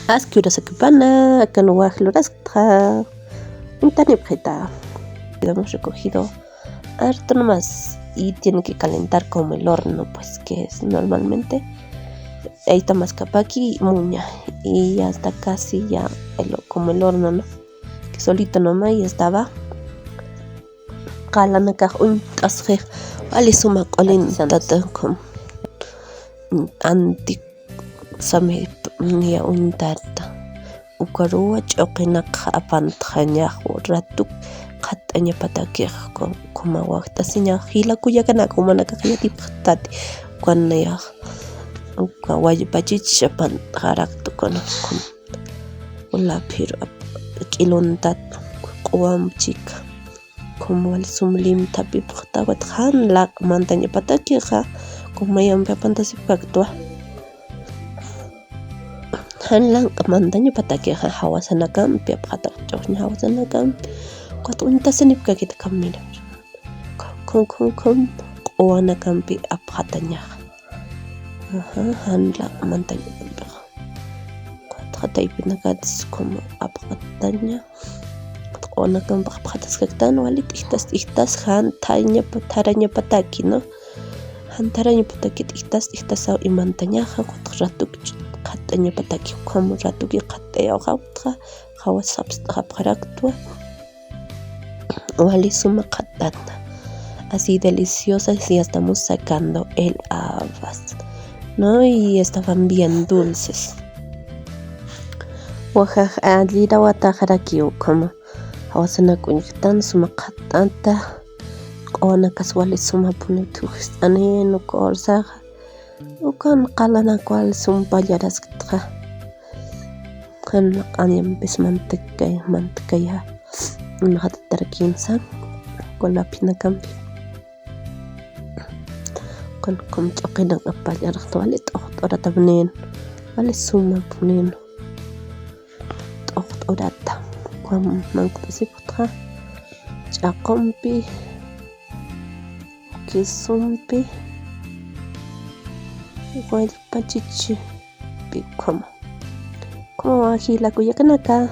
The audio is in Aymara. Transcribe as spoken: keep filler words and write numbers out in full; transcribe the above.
Aski urasakipana, akan waj luraskta. Uñtanipxita. Hemos recogido harto nomás y tiene que calentar como el horno, pues que es normalmente. Ahí está más capaz que muña y ya está casi ya el, como el horno, ¿no? Que solito nomás ya estaba. Qalanakax uñt'asxix, wali suma q'ulintat, ukham anti sami niya uñtata. Ukaruwa ch'uqinakxa apantxañax, ratuk qhatt'añapatakix, ukhama wajt'asiñax, jila kullakanaka jumanakax yatipxtati, ukan niyax, uka wallpachich apantxarakta ukan, ukham. Ulaphiru ap-, k'iluntat q'uwamp chika. Como wali sum limthapipxta, ukat jan laq'a mantañapatakixa, como mayampi apantasipkaktwa. Jan laq'a mantañapatakixa, jawasanakampi apxatak, ch'uxña jawasanakampi. Ukat uñtasinipkakit ukham, mira. Khum, khum, khum, q'uwanakampi apxatañaxa. Ajá, jan laq'a mantañakampixa. Ukat taypinakatsa ukham apxataña. Q'uwanakampi apxataskaktan, wali t'ijtas, t'ijtas, jan thañapa-, tharañapataki, ¿no? Jan tharañapataki, t'ijtas, t'ijtasaw imantañaxa, ukat ratuk qhatt'añapataki, ukham ratuki qhatt'ayawxa, ukat jawas sapst'apxaraktwa. Wali suma qhatt'ata. Así deliciosa, y ya estamos sacando el habas, ¿no? Y estaban bien dulces. Wajax allirawataxarakiw ukhama. Jawasanak uñjtan suma qhatt'ata. Q'uwanakas wali sumapuni thujst'anin uka ursaxa. Ukan qalanak wali sum pallaraskta. Jan laq'añampis manteca, mantecayax uñjatatarakïnsa, uka laphinakampi. Ukan ukham ch'uqinakxa pallaraktwa, wali t'uqt'urata mnin, wali sumapuni. T'uqt'urata, ukham manq't'asipxta, ch'aqumpi, quesompi, wallpachichipi, ukhama. Ukhama jila kullakanaka,